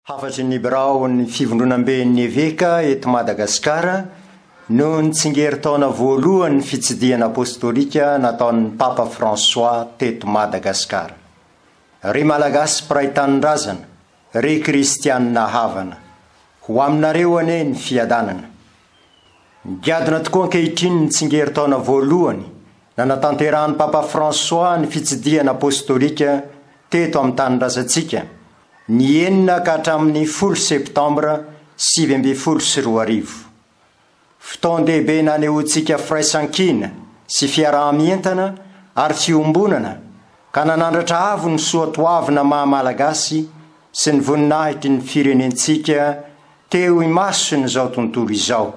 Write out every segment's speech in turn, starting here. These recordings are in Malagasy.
Hafatry ny biraon'ny Fivondronamben'ny Eveka eto Madagasikara noho ny tsingerin-taona voalohan'ny fitsidihana apostolika nataon'ny Papa François teto Madagasikara. Ry Malagasy mpiray tanindrazana, ry Kristianina havana, ho aminareo anie ny fiadanana. Migadona tokoa ankehitriny ny tsingerin-taona voalohany nanatanterahan'ny Papa François ny fitsidihana apostolika teto amin'ny tanindrazantsika, ny enina ka hatramin'ny folo septambra 2019. Fotoan-dehibe nanehoantsika firaisankina sy fiaraha-mientana ary fiombonana ka nanandratra avo ny soatoavina maha Malagasy sy ny voninahitry ny firenentsika teo imason'izao tontolo izao.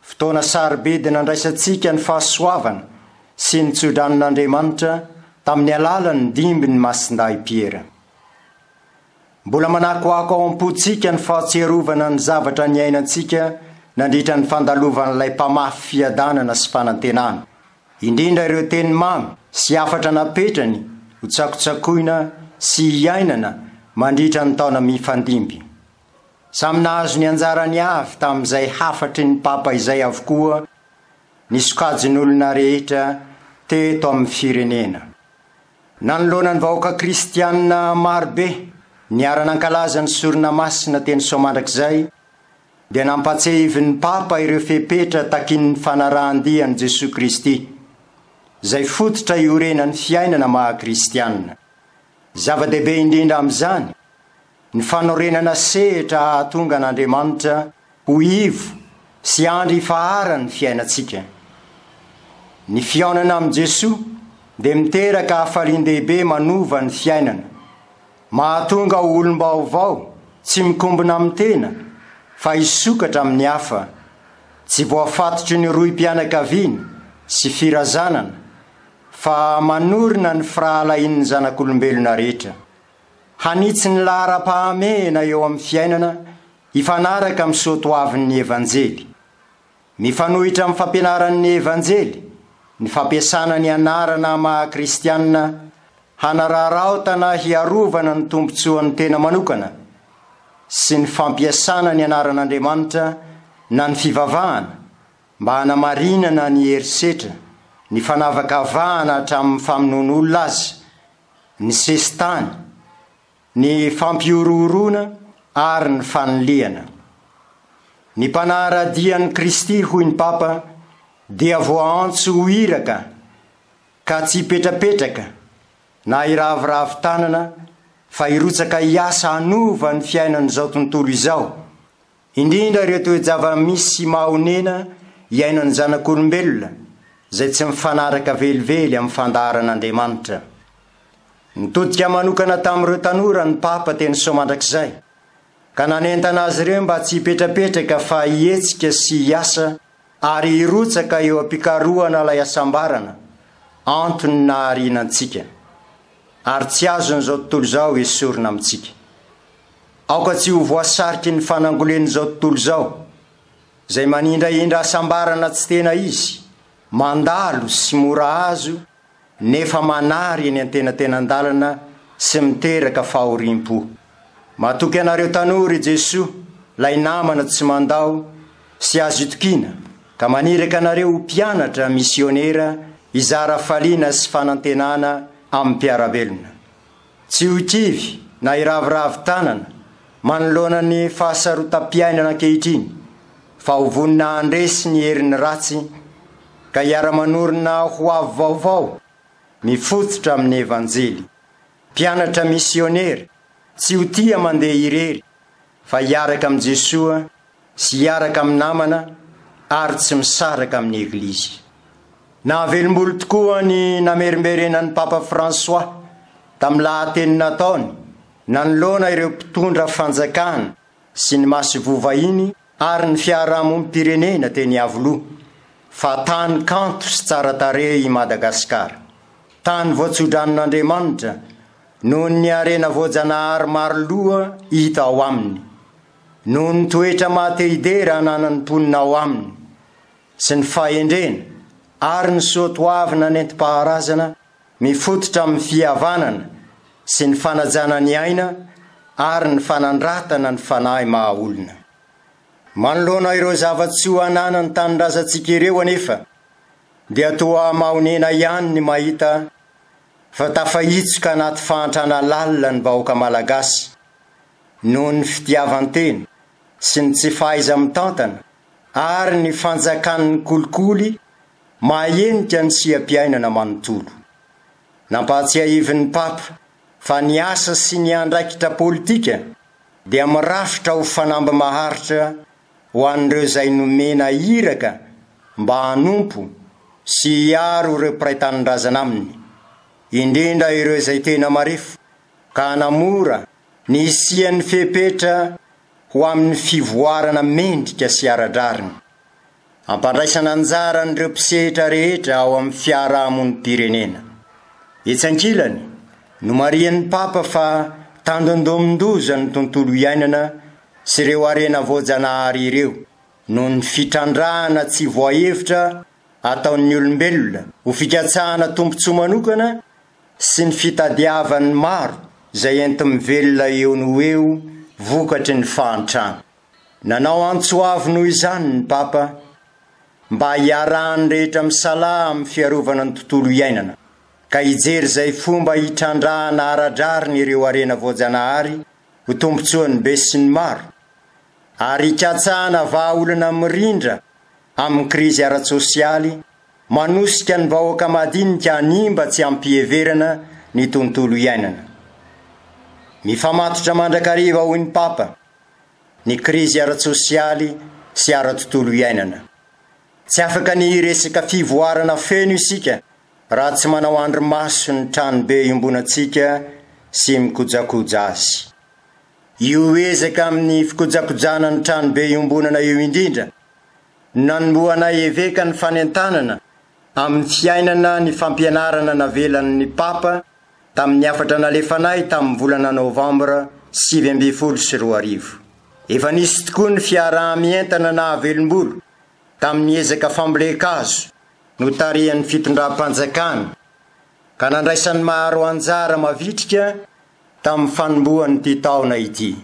Fotoana sarobidy nandraisantsika ny fahasoavana sy ny tsodranon'Andriamanitra tamin'ny alalan'ny dimbin'i Masindahy Piera. Mbola manakoako ao am-pontsika ny fahatsiarovana ny zavatra niainantsika nandritra ny fandalovan'ilay Mpamafy fiadanana sy fanantenana, indrindra ireo teny mamy sy hafatra napetrany ho tsakotsakoina sy hiainana mandritra ny taona mifandimby. Samy nahazo ny anjarany avy tamin'izay hafatry ny Papa izay avokoa ny sokajin'olona rehetra teto amin'ny firenena. Nanoloana ny vahoaka kristianina marobe niara-nankalaza ny sorona masina teny Soamandrakizay dia nampatsiahivin'ny Papa ireo fepetra takian'ny fanarahan-dia an'i Jesoa Kristy, izay fototra iorenan'ny fiainana maha-kristianina. Zava-dehibe indrindra amin'izany ny fanorenana sehatra hahatonga an'Andriamanitra ho ivo sy andry ifaharan'ny fiainantsika. Ny fihaonana amin'i Jesoa dia miteraka hafalian-dehibe manova ny fiainana, mahatonga ho olom-baovao tsy mikombona amin'ny tena fa hisokatra amin'ny hafa, tsy voafatotry ny rohim-pianakaviana sy firazanana fa manorina ny firahalahian'ny zanak'olombelona rehetra. Hanitsy ny laharam-pahamehana eo amin'ny fiainana hifanaraka amin'ny soatoavin'ny Evanjely. Mifanohitra amin'ny fampianaran'ny Evanjely ny fampiasana ny anarana maha kristianina hanararaotana hiarovana ny tombontsoan'ny tena manokana sy ny fampiasana ny anaran'Andriamanitra na ny fivavahana mba hanamarinana ny herisetra, ny fanavakavahana hatramin'ny famonoan'olona aza, ny sesitany, ny fampihorohoroana ary ny fanilihana. Ny mpanara-dia an'i Kristy, hoy ny Papa, dia voaantso ho iraka ka tsy hipetrapetraka na hiraviravy tanana fa hirotsaka hiasa hanova ny fiainan'izao tontolo izao, Indrindra ireo toe-java-misy mahonena iainan'ny zanak'olombelona izay tsy mifanaraka velively amin'ny fandaharan'Andriamanitra. Nitodika manokana tamin'ireo tanora ny Papa teny Soamandrakizay, ka nanentana azy ireo mba tsy hipetrapetraka fa hihetsika sy hiasa ary hirotsaka eo am-pikarohana ilay hasambarana, antony nahariana antsika, ary tsy azon'izao tontolo izao esorina amintsika. Aoka tsy ho voasariky ny fanangolen'izao tontolo izao, izay manindrahindra hasambarana tsy tena izy, mandalo sy mora azo nefa manary eny antenatenan-dalana sy miteraka fahoriam-po. Matoky anareo tanora i Jesoa, ilay namana tsy mandao sy azo itokiana, ka maniraka anareo ho mpianatra misionera hizara hafaliana sy fanantenana amin'ny mpiara-belona. Tsy ho kivy na hiraviravy tanana manoloana ny fahasarotam-piainana ankehitriny fa ho vonona handresy ny herin'ny ratsy ka hiara-manorina ho avy vaovao mifototra amin'ny Evanjely. Mpianatra misionera, tsy ho tia mandeha irery fa hiaraka amin'i Jesoa sy hiaraka amin'ny namana ary tsy misaraka amin'ny Eglizy. Nahavelom-bolo tokoa ny namerimberenan'ny Papa François tamin'ny lahateny nataony nanoloana ireo mpitondra fanjakana sy ny masoivoho vahiny ary ny fiarahamonim-pirenena teny Iavoloha fa tany kanto sy tsara tarehy i Madagasikara. Tany voatsodranon'Andriamanitra noho ny harena voajanahary maro loha hita ao aminy. Noho ny toetra maha te hidera ananan'ny mponina ao aminy, sy ny fahendrena ary ny soatoavina nentim-paharazana mifototra amin'ny fihavanana sy ny fanajana ny aina ary ny fanandratana ny fanahy maha olona. Manoloana ireo zava-tsoa ananan'ny tanindrazantsika ireo anefa dia toa mahonena ihany ny mahita fa tafahitsoka anaty fahantrana lalina ny vahoaka malagasy noho ny fitiavan-tena sy ny tsy fahaiza-mitantana ary ny fanjakan'ny kolikoly mahahenika ny seha-piainana manontolo. Nampahatsiahivin'ny Papa fa ny asa sy ny andraikitra politika dia mirafitra ho fanamby maharitra ho an'ireo izay nomena iraka mba hanompo sy hiaro ireo mpiray tanindrazana aminy, indrindra ireo izay tena marefo, ka hanamora ny hisian'ny fepetra ho amin'ny fivoarana mendrika sy ara-drariny. Ampandraisana anjara an'ireo mpisehitra rehetra ao amin'ny fiarahamonim-pirenena. Etsy ankilany, nomarihan'ny Papa fa tandindomin-doza ny tontolo iainana sy ireo harena voajanahary ireo noho ny fitrandrahana tsy voahevitra ataon'ny olombelona ho fikatsahana tombontsoa manokana sy ny fitadiavan'ny maro izay enti-mivelona eo no ho eo vokatry ny fahantrana. Nanao antso avo noho izany ny Papa mba hiarahan'ny rehetra misalahy amin'ny fiarovana ny tontolo iainana, ka hijery izay fomba hitrandrahana ara-drariny ireo harena voajanahary ho tombontsoan'ny besinimaro, ary hikatsahana vahaolana mirindra amin'ny krizy ara-tsosialy manosika ny vahoaka madinika hanimba tsy amim-piheverana ny tontolo iainana. Mifamatotra mandrakariva, hoy ny Papa, ny krizy ara-tsosialy sy ara-tontolo iainana. Tsy afaka ny hiresaka fivoarana feno isika raha tsy manao andrimaso ny tranobe iombonantsika sy mikojakoja azy. Io ezaka amin'ny fikojakojana ny tranobe iombonana io indrindra no nanombohanay eveka ny fanentanana amin'ny fiainana ny fampianarana navelan'ny Papa tamin'ny hafatra nalefanay tamin'ny volana novambra 2019. Efa nisy tokoa ny fiaraha-mientana nahavelom-bolo tamin'ny ezaka fambolen-kazo notarihan'ny fitondram-panjakana ka nandraisan'ny maro anjara mavitrika tamin'ny fanombohan'ity taona ity.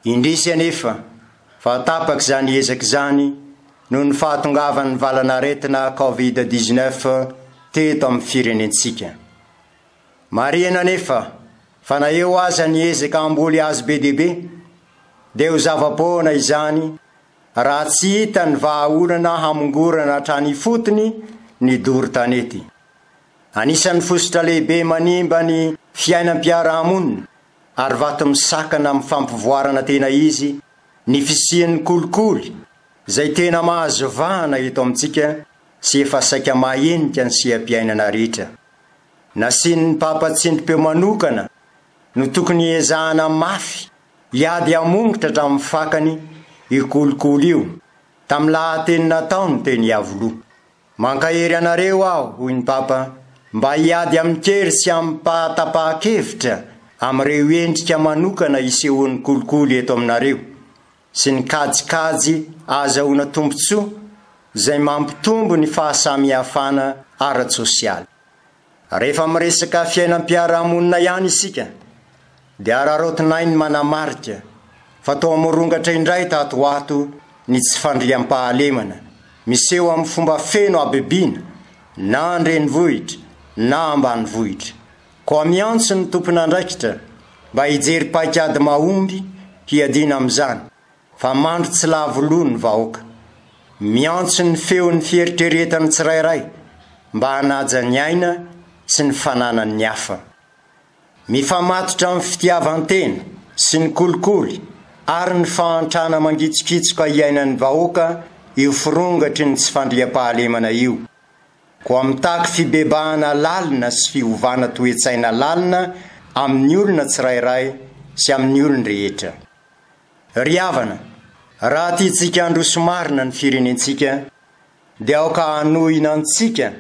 Indrisy anefa fa tapaka izany ezaka izany noho ny fahatongavan'ny valan'aretina Covid 19 teto amin'ny firenentsika. Marihina anefa fa na eo aza ny ezaka hamboly hazo be dia be dia ho zava-poana izany raha tsy hita ny vahaolana hamongorana hatrany ifotony ny doro tanety. Anisan'ny fositra lehibe manimba ny fiainam-piarahamonina ary vato misakana amin'ny fampivoarana tena izy ny fisian'ny kolikoly izay tena mahazo vahana eto amintsika sy efa saika mahenika ny seha-piainana rehetra. Nasian'ny Papa tsindrim-peo manokana no tokony hiezahana mafy hiady hamongotra hatramin'ny fakany io kolikoly io tamin'ny lahateny nataony teny Iavoloha. Mankahery anareo aho, hoy ny Papa, mba hiady amin-kery sy amim-pahatapahan-kevitra amin'ireo endrika manokana isehoan'ny kolikoly eto aminareo sy ny kajikajy ahazahoana tombontsoa izay mampitombo ny fahasamihafana ara-tsosialy. Rehefa miresaka fiainam-piarahamonina ihany isika dia araraotinay ny manamarika fa toa mirongatra indray tato ho ato ny tsy fandriampahalemana miseho amin'ny fomba feno habibiana na an-drenivohitra na ambanivohitra. Koa miantso ny tompon'andraikitra mba hijery paikady mahomby hiadiana amin'izany. Fa mandry tsy lavo loha ny vahoaka. Miantso ny feon'ny fieritreretan'ny tsirairay mba hanaja ny aina sy ny fananan'ny hafa. Mifamatotra amin'ny fitiavan-tena sy ny kolikoly ary ny fahantrana mangitsokitsoka iainan'ny vahoaka io firongatry ny tsy fandriampahalemana io. Koa mitaky fibebahana lalina sy fiovana toe-tsaina lalina amin'ny olona tsirairay sy amin'ny olon-drehetra. Ry havana, raha tiantsika handroso marina ny firenentsika, dia aoka hanohina antsika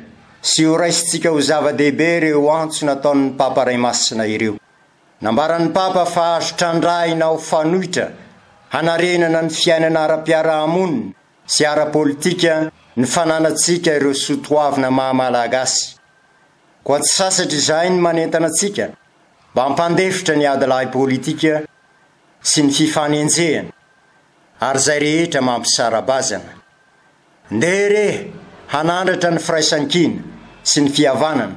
sy horaisintsika ho zava-dehibe ireo antso nataon'ny Papa Ray Masina ireo. Nambaran'ny Papa fa azo trandrahina ho fanoitra hanarenana ny fiainana ara-piarahamonina sy ara-politika ny fananantsika ireo soa toavina maha-Malagasy. Koa tsy sasatra izahay ny manentana antsika mba hampandefitra ny adilahy politika. sy ny fifanenjehana ary izay rehetra mampisara-bazana. Ndeha re hanandratra ny firaisankina sy ny fihavanana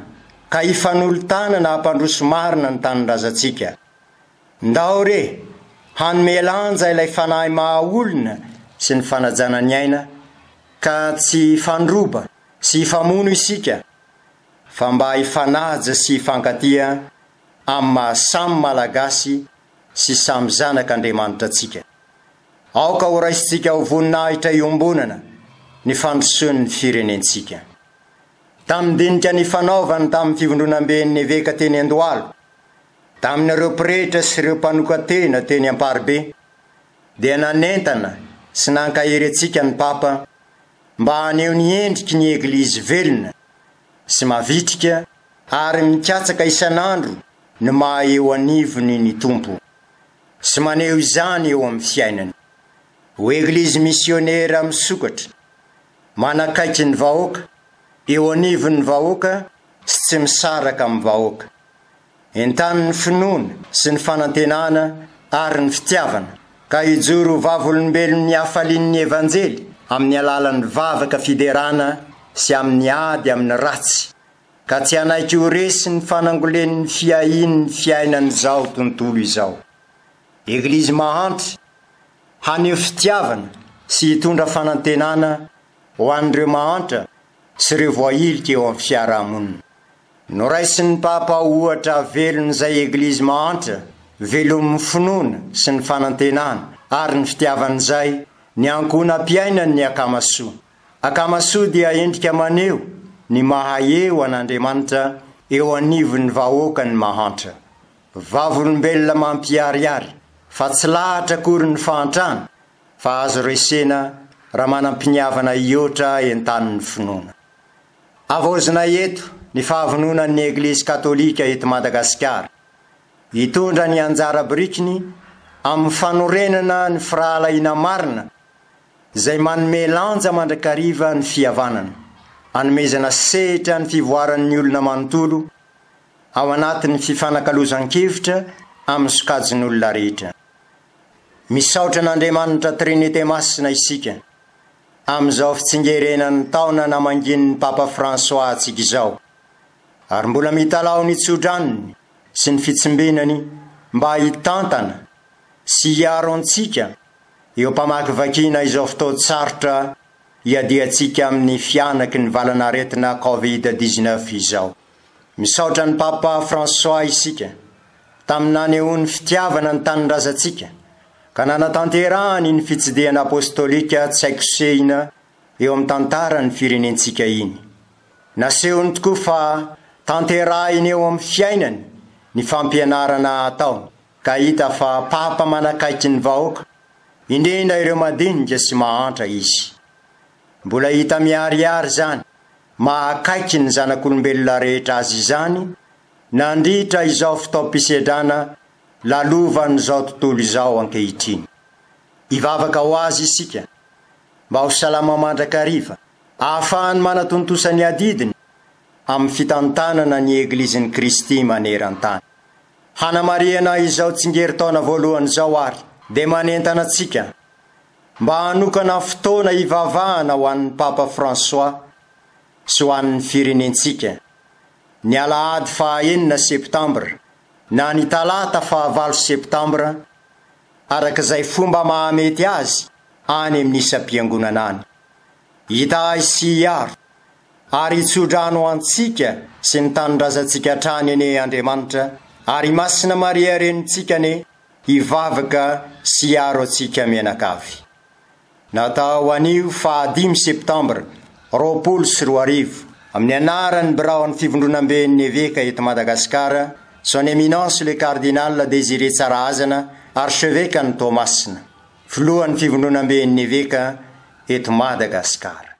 ka hifanolo-tanana hampandroso marina ny tanindrazantsika. Ndao re hanome lanja ilay fanahy maha-olona sy ny fanajana ny aina ka tsy hifandroba sy hifamono isika fa mba hifanaja sy hifankatia amin'ny maha samy Malagasy sy samy zanak'Andriamanitra antsika. Aoka ho raisintsika ho voninahitra iombonana ny fandrosoan'ny firenentsika. Tamin'ny dinika nifanaovany tamin'ny fivondronamben'ny eveka teny Andohalo, tamin'ireo pretra sy ireo mpanokan-tena teny Amparibe, dia nanentana sy nankahery antsika ny Papa mba haneho ny endriky ny Eglizy velona sy mavitrika ary mikatsaka isan'andro ny maha eo anivony ny Tompo sy maneho izany eo amin'ny fiainany. Ho Eglizy misionera misokatra, manakaiky ny vahoaka, eo anivon'ny vahoaka sy tsy misaraka amin'ny vahoaka. Entanin'ny finoana sy ny fanantenana ary ny fitiavana, ka hijoro ho vavolombelon'ny hafalian'ny Evanjely amin'ny alalan'ny vavaka fiderana sy amin'ny ady amin'ny ratsy, ka tsy hanaiky ho resin'ny fanangolen'ny fiahian'ny fiainan'izao tontolo izao. Eglizy mahantra, haneho fitiavana sy hitondra fanantenana ho an'ireo mahantra sy ireo voahilika eo amin'ny fiarahamonina. Noraisin'ny Papa ho ohatra velon'izay Eglizy mahantra, velomin'ny finoana sy ny fanantenana ary ny fitiavan'izay ny ankohonam-piainany ny Akamasoa. Akamasoa dia endrika maneho ny maha eo an'Andriamanitra eo anivon'ny vahoakany mahantra. Vavolombelona mampiharihary fa tsy lahatra akory ny fahantrana fa azo resena raha manam-piniavana hihoatra entanin'ny finoana. Havaozina eto ny fahavononan'ny Eglizy Katolika eto Madagasikara hitondra ny anjara birikiny amin'ny fanorenana ny firahalahiana marina izay manome lanja mandrakariva ny fihavanana, anomezana sehitra ny fivoaran'ny olona manontolo ao anatin'ny fifanakalozan-kevitra amin'ny sokajin'olona rehetra. Misaotra an'Andriamanitra Trinite Masina isika. amin'izao fitsingerenan'ny taona namangian'ny Papa François antsika izao, ary mbola mitalaho ny tsodranony sy ny fitsimbinany mba hitantana sy hiaro antsika eo am-pamakivakiana izao fotoan-tsarotra iadiantsika amin'ny fihanaky ny valan'aretina Covid 19 izao. Misaotra an'i Papa François isika tamin'ny nanehoany fitiavana ny tanindrazantsika ka nanatanterahany iny fitsidihana apostolika tsy hay kosehina eo amin'ny tantaran'ny firenentsika iny. Nasehony tokoa fa tanterahiny eo amin'ny fiainany ny fampianarana ataony ka hita fa Papa manakaiky ny vahoaka, indrindra ireo madinika sy mahantra izy. Mbola hita miharihary izany maha akaiky ny zanak'olombelona rehetra azy izany nandritra izao fotoam-pisedrana lalovan'izao tontolo izao ankehitriny. Hivavaka ho azy isika mba ho salama mandrakariva ahafahany manatontosa ny adidiny amin'ny fitantanana ny Eglizin'i Kristy maneran-tany. Hanamarihana izao tsingerin-taona voalohany izao àry dia manentana antsika mba hanokana fotoana hivavahana ho an'ny Papa François sy ho an'ny firenentsika ny alahady faha enina septambra na ny talata fahavalo septambra araka izay fomba mahamety azy any amin'ny isam-piangonana any. Hitahy sy hiaro ary hitsodrano antsika sy ny tanindrazantsika hatrany anie Andriamanitra ary i Masina Maria Renintsika anie hivavaka sy hiaro antsika mianakavy. Natao anio fahadimy septambra 2020, amin'ny anaran'ny biraon'ny Fivondronamben'ny Eveka eto Madagasikara, Son Eminence le Cardinal Désiré Tsarahazana, Archevekan'i Toamasina, Filohan'ny Fivondronamben'ny Eveka eto Madagasikara.